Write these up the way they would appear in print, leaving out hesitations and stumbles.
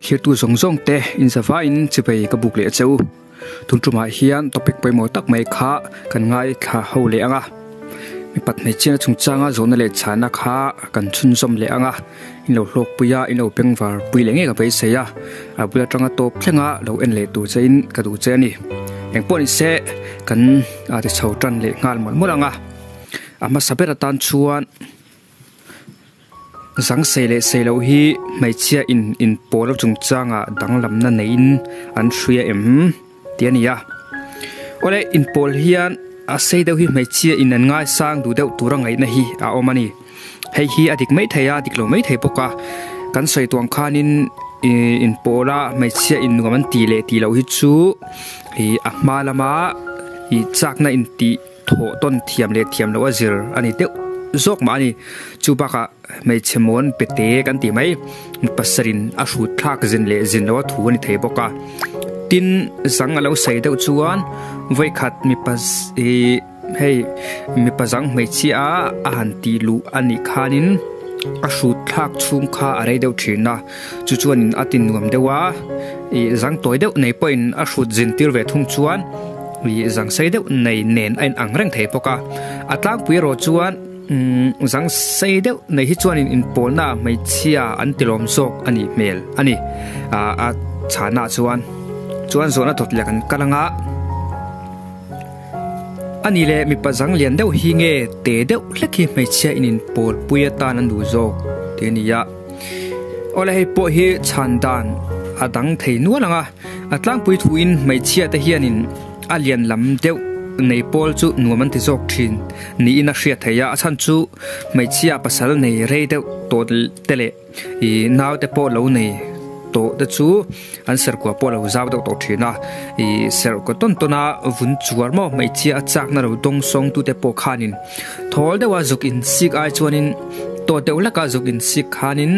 Thirtu zawng zawng te inzavain chivei ka buk leh che u. Tun tumah hian topic pawimawh tak mai kha kan ngaithla ho leh ang a. Mipat hmeichhiatna chungchanga zawhna leh chhahna kha kan chhunzawm leh ang a. In lo hlawkpui a, in lo bengvar pui leh ngei ka beisei a. A bul atanga tawp thlenga lo en leh tur chein ka duh che a ni. Engpawh ni se kan ti chho tan leh nghal mawlh mawlh ang a. A hmasa ber atan chuan. Zang sei leh sei loh hi hmeichhia in inpawl chungchangah danglamna neiin an hria em tih a ni a. Awle inpawl hian a sei deuh hi hmeichhia in an ngaisang duh deuh tura ngaihna hi a awm a ni. Hei hi a dik mai thei a, a dik lo mai thei bawk a. Kan sawi tuang khanin ih inpawla hmeichhia in nuam an tih leh tih loh hi chu ih a hma lama ih chakna intih Thawh tawn thiam leh thiam loh a zir a ni deuh zawk mah a ni. Chu bakah hmeichhe mawn pe te kan tih mai pasarin a hrut thlak zin leh zin loh a thu a ni thei bawk a. Tin, zang a lo sawi deuh chuan vawikhat mipa ih hei mipa zang hmeichhia a han tih luh a nih khanin a hrut thlak chhung kha a rei deuh thin a. Chu chuanin a ti nuam deuh a, ih zang tawi deuh nei pawhin a hrut zin tir ve thung chuan ih zang sei deuh nei nen a inang reng thei bawk a. A tlangpui erawh chuan umm zang sei deuh nei hi chuanin inpawlna hmeichhia an ti lawm zawk a nih hmel a ni. Ah a chhana chuan chuan zawhna dawt leh kan kal anga a ni leh mipa zang lian deuh hi nge te deuh hlek hi hmeichhia in inpawlpui atan an duh zawk tih a ni a. Awle hei pawh hi chhan dan a dang thei nual ang a, a tlangpui thuin hmeichhia te hianin a lian lam deuh nei pawl chu nuam an ti zawk thin niin a hriat theih a, a chhan chu hmeichhia pasal nei rei deuh tawh te leh ih nau te pawh lo nei tawh te chu an serkua pawh a lo zau deuh tawh thin a, ih serkaw tawn tawn a vun chuar maw hmeichhia a chakna lo dawng sawng tu te pawh khanin thawl deuha zuk in sik ai chuanin tawt deuh hleka zuk in sik khanin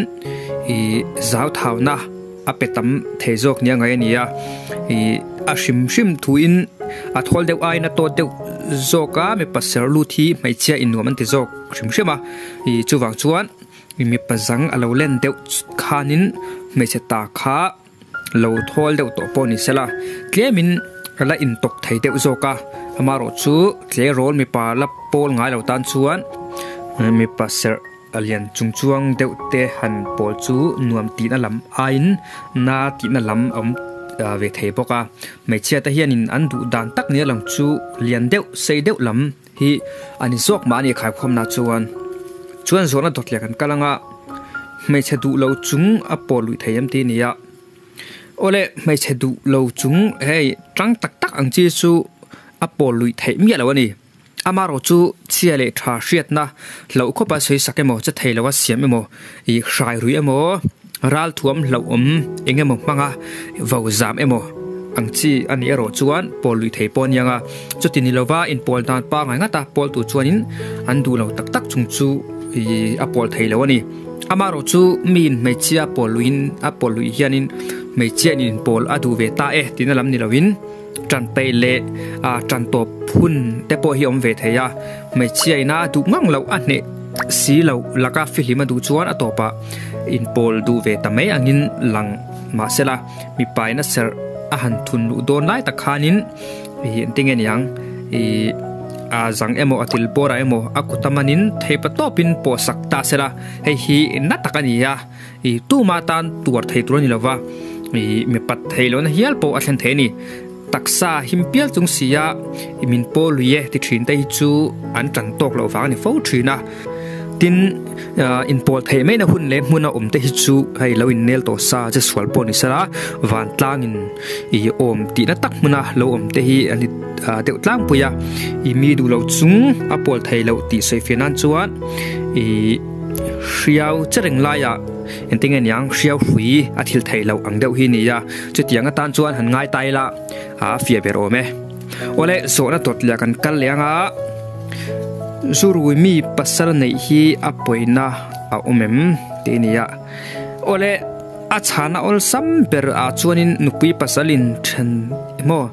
ih zau thauna a pe tam thei zawk nia ngaih a ni a, ih a hrim hrim thuin a thawl deuh aiin a tawt deuh zawk a mipa ser lut hi hmeichhia in nuam an ti zawk hrim hrim a, ih chuvang chuan. Mipa zang a lo len deuh khanin hmeichhe ta kha lo thawl deuh tawh pawh ni sela, tlemin a la intawk thei deuh zawk a, amaherawh chu tleirawl mipa la pawl ngai lo tan chuan mipa serh a lian chung chuang deuh te han pawl chu nuam tihna lam aiin na tihna lam a awm ve thei bawk a, hmeichhia te hianin an duh dan tak nia lang chu lian deuh sei deuh lam. Hi a ni zawk mah a ni khaikhawmna chuan chuan zawhna dawt leh kan kal anga hmeichhe duh lo chung a pawl luih thei em tih a ni a awle hmeichhe duh lo chung hei tang tak tak ang chi chu a pawl luih theih miah lo a ni amaherawh chu chhia leh tha hriatna hlauh khawpa sawi sak emaw che thei loa siam emaw ih hrai ruih emaw ral thuam hlauhawm eng emaw hmanga vo zam emaw ang chi a nih erawh chuan pawl lui thei pawh a ni ang a, chuti ni lova inpawl dan pangngai ngata pawl tur chuanin an duh lo tak tak chung chu ih a pawl thei lo a ni. Amaherawh chu miin hmeichhia pawl luiin a pawl luih hianin hmeichhia in inpawl a duh ve ta e tihna lam ni lovin tan peih leh ah tan tawp hun te pawh hi a awm ve thei a, hmeichhia ina a duh ngang loh a hneh si loh laka fihlim a duh chuan a tawpah inpawl duh ve ta mai angin lang mahsela mipa ina serh a han thun luh dawn lai tak khanin ih engtin nge niang ih a zang emaw a til bawrah emaw a kut a manin theipa tawpin pawh sak ta sela hei hi na tak a ni a ih tuma tan tuar thei tur a ni lova ih mipat theih lohna hial pawh a thlen thei a ni. Taksa him pial chung sia i min pawl lui e ti thin te hi chu an tan tawk loh vang a ni fo thin a. Tin, inpawl theih maina hun leh hmuna awm te hi chu hei lo innel tawh sa che sual pawh ni sela vantlangin i awm tihna tak hmuna lo awm te hi a ni deuh tlangpui a. I mi duh loh chung a pawl thei loh tih sawi fiah nan chuan i hriau che reng laiah engtin nge niang hriau hrui a thil theih loh ang deuh hi a ni a. Chutiang atan chuan han ngai ta ila a fiah ber awm e. Awle zawhna dawt leh kan kal leh anga Zurui mi pasal neih hi a pawina a awm em tih a ni a. Awle a chhana awlsam ber ah chuanin nupui pasal inthen emaw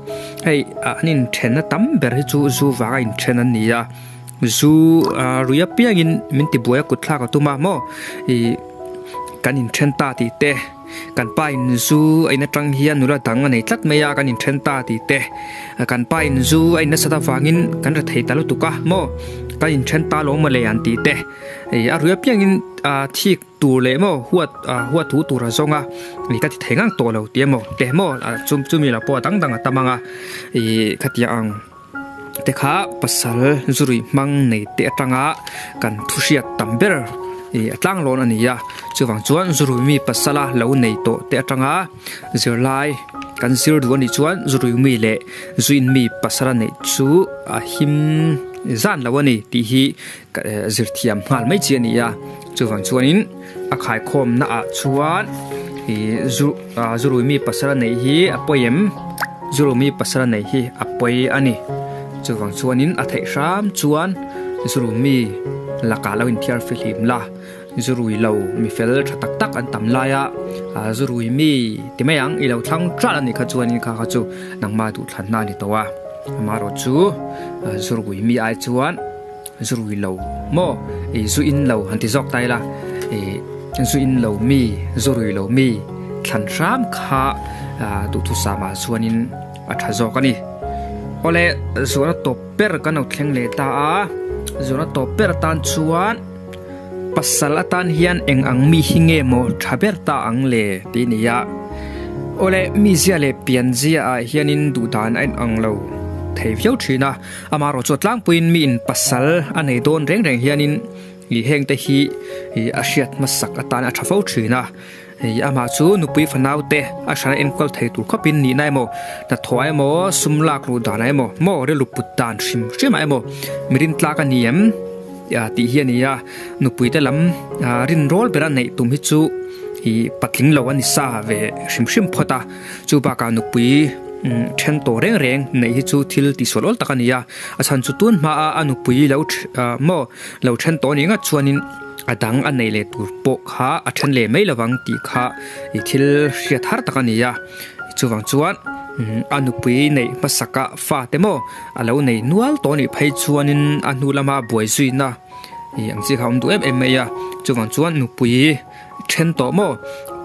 hei an inthenna tam ber hi chu zu vanga inthen an ni a. Zu rui apiangin min tibuai a kutthlak a tum a maw ih kan inthen ta tih te. Kan pa in zu a in atang hian nula dang a nei tlat mai a, kan inthen ta tih te. Kan pa in zu a in nasat avangin kan rethei ta lutuk a maw, kan inthen ta lo mawle an tih te. A rui apiangin thik tur leh maw huat huat thu tur a zawng a, ih ka ti thei ngang tawh lo tih emaw teh maw chumi lo pawh a dang dang a tam ang a, ih khatiang ang te kha pasal zurui hmang nei te atanga kan thu hriat tam ber ih a tlang lawn a ni a, chuvang chuan zurui mi pasala lo nei tawh te atanga zirlai kan zir duh a nih chuan zurui mi leh zuin mi pasala neih chu a him zan lo a ni tih hi zir thiam nghal mai chi a ni a, chuvang chuanin a khaikhawmna ah chuan ih zu ah zurui mi pasal a neih hi a pawi em zurui mi pasal a neih hi a pawi a ni chuvang chuanin a theih hram chuan zurui mi lakah lo inthiar fihlim la zurui lo mi fel tha tak tak an tam lai a ah zurui mi ti mai ang i lo thlang tral a nih kha chuanin kha kha chu nangmah duhthlanna a ni tawh a amaherawhchu zurui mi ai chuan. Zu rui lo maw? Ih zu in lo han ti zawk ta ila, ih zu in lo mi, zu rui lo mi thlan hram kha duhthusam ah chuanin a tha zawk a ni. Awle zuahna tawp ber kan lo thleng leh ta a, zuahna tawp ber atan chuan pasal atan hian eng ang mi hi nge maw tha ber ta ang le tih a ni a. Awle mi zia leh pian zia ah hianin duhdan a inang lo thei viau thin a. Amaherawh chu tlangpuiin mi in pasal a nei dawn reng reng hianin ih heng te hi ih a hriat hmasak atan a tha fo thin a, ih amah chu nupui fanau te a hran a enkawl thei tur khawpin nihna emaw hnathawh emaw sum lak luh danah emaw maw rilru put dan hrim hrim ah emaw mi rin tlak a ni em tih hi a ni a, nupui te lam rinrawl bera neih tum hi chu ih patling lo a ni sa ve hrim hrim phawt a. Chu bakah nupui then tawh reng reng neih hi chu thil tihsual awl tak a ni a, a chhan chu tun hmaa a nupui lo maw lo then tawh anih ngat chuanin a dang a neih leh tur pawh kha a then leh mai lovang tih kha ih thil hriat har tak a ni a, chuvang chuan a nupui neih hmasaka fate maw a lo nei nual tawh anih phei chuanin a hnu lama buai zuina ih ang chi kha a awm duh em em mai a, chuvang chuan nupui. Then tawh maw?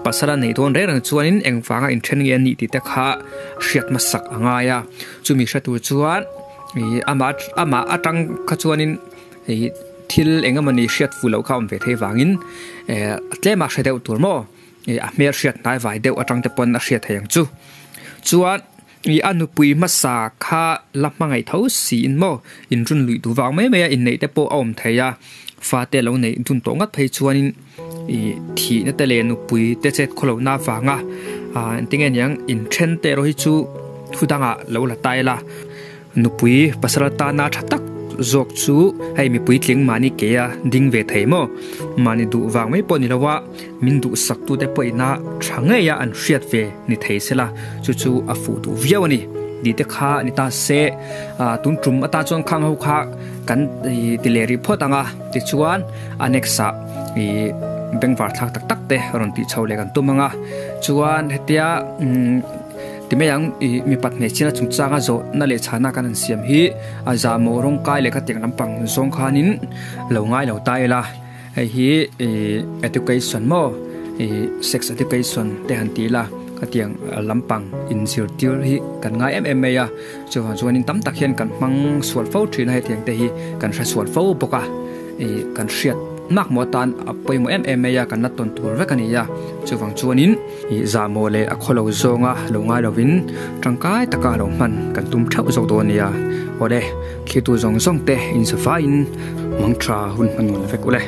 Pasal a neih dawn reng reng chuanin engvanga inthen nge a nih tih te kha hriat hmasak a ngai a. Chumi hre tur chuan ih amah amah atang kha chuanin ih thil eng emawni hriat fuh loh kha a awm ve thei vangin eh tlema hre deuh tur maw? Ih a hmel hriat hnai vai deuh atang te pawn a hriat thei ang chu. Chuan ih a nupui hmasa kha la hmangaih tho siin maw? Inrun luih duh vang mai mai a inneih te pawh a awm thei a, fate lo neih dun tawh ngat phei chuanin. Ih thihna te leh nupui te chet khaw lohna avanga ah engtin nge niang inthen te erawh hi chu thu dangah lo la ta ila nupui pasal atana tha tak zawk chu hei mipui tling mahni ke a ding ve thei maw mahni duh vang mai pawh ni lo a min duhsak tute pawh ina tha ngei a an hriat ve ni thei sela chu chu a fuh duh viau a ni tih te kha ni ta se ah tun tum atan chuan khang ho kha kan ih ti leh rih phawt ang a tichuan a next ah. Ih bengvar thlak tak tak te rawn tih chho leh kan tum ang a chuan hetia umm ti mai ang ih mipat hmeichhia chungchanga zawhna leh chhana kan han siam hi a zahmawh rawng kai leh khatiang lampang zawng khanin lo ngai lo ta ila hei hi ih education maw ih sex education te han ti ila khatiang lampang inzirtir hi kan ngai em em mai a chuvang chuanin tam tak hian kan hmang sual fo thin a hetiang te hi kan hre sual fo bawk a. Ih kan hriat nak maw atan a pawimawh em em mai a, kan la tawn tur vek a ni a, chuvang chuanin ih zahmawh leh a khawlo zawnga lo ngai lovin tangkai taka lo hman kan tum theuh zawk dawn a ni a, awle thlitu zawng zawng te inzavaiin mangtha hun hman nuam vek ule.